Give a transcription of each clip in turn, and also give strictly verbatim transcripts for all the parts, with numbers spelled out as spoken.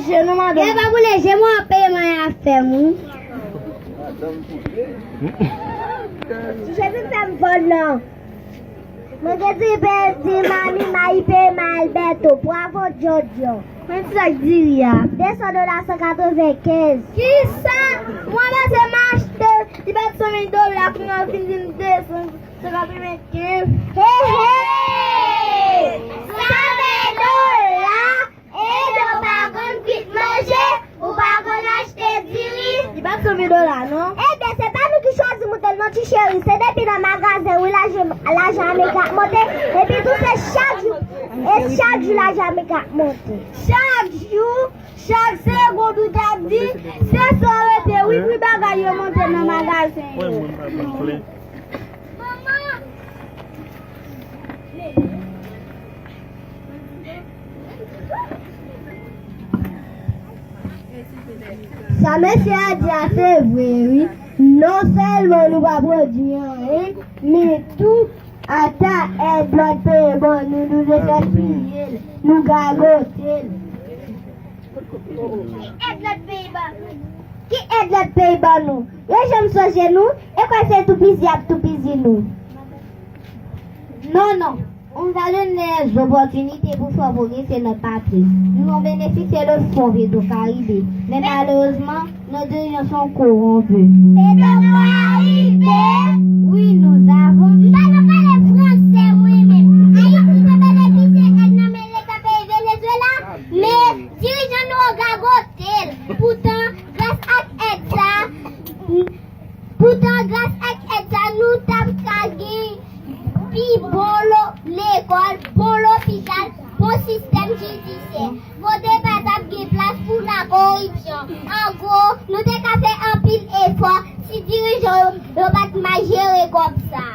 Je nou mande. Lè pa boule je m, w ap peye mwen afè m, wi. Ti Jezi fè m vòlò. Mwen te di, pe di mami, mayi peye m a Alberto, pwav o djodjo. Men ti sa k diri a. De san dola san katrevenkenz. Kisa? Mwen panse m achte, li bat san mil dola, kounye a fin vin de san, san katrevenkenz. He, he! San mil dola, e yo pa konn kwit manje, ou pa konn achte diri. Li pa t san mil dola, non. Ebyen, se pa nou ki chwazi moute l non, ti cheri. Se depi nan magazen, wi, lajan, lajan Amerik ap monte. Epi tou, se chak jou, e chak jou lajan Amerik ap monte. Chak jou, chak segonn, ou t ap di, se sa rete, wi, pri bagay yo monte nan magazen yo. Sa mesye a di a se vre, wi. Non sèlman nou pa pwodui anyen, men tou, ata èd lòt peyi ban nou, nou degaspiye l, nou gagote l. Ki èd lòt peyi ban nou? Ki èd lòt peyi ban nou? Yo janm sonje nou? E kwè se toupizi y ap toupizi nou? Non, non. On va donner les opportunités pour faire progresser notre patrie. Nous allons bénéficier de fonds Petro-Caribe. Mais malheureusement, nos dirigeants sont corrompus. Petro-Caribe? Oui, nous avons. M pa nan pale fransè, mwen menm. Ayiti te benefisye èd nan men Leta peyi Venezuela, men dirijan nou yo gagote l. Poutan, gras ak èd sa, Poutan, gras ak èd sa, nou t ap ka gen pi bon lo-, lekòl, bon lopital, bon sistèm jidisyè. Kote pa t ap gen plas pou lakoripsyon. An gwo, nou te ka fè anpil efò si dirijan yo, yo pa t mal jere kòb sa.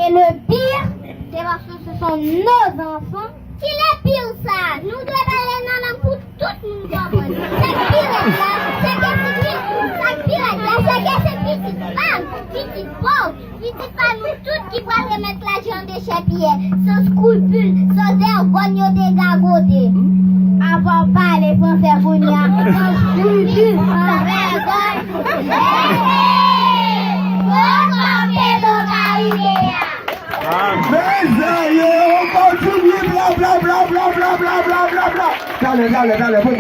Et le pire, c'est parce que ce sont nos enfants. Ki le pire sa? Nou dwe pale nan lang pou tout moun konprann. Sa k pi rèd la, se ke se pi, sa k pi rèd la, se ke se pitit pa m, pitit pòv, pitit pa nou tout ki pral remèt lajan dechèpiyè, san skrupil, san vègòny yo te gagote. Apa w pale fransè kounye a, san skrupil, san vègòny. Hey, hey! Bon kanpe nan Karibe a! Mezanmi, on kontinye, bla, bla, bla. Talè, talè, talè, poukwa?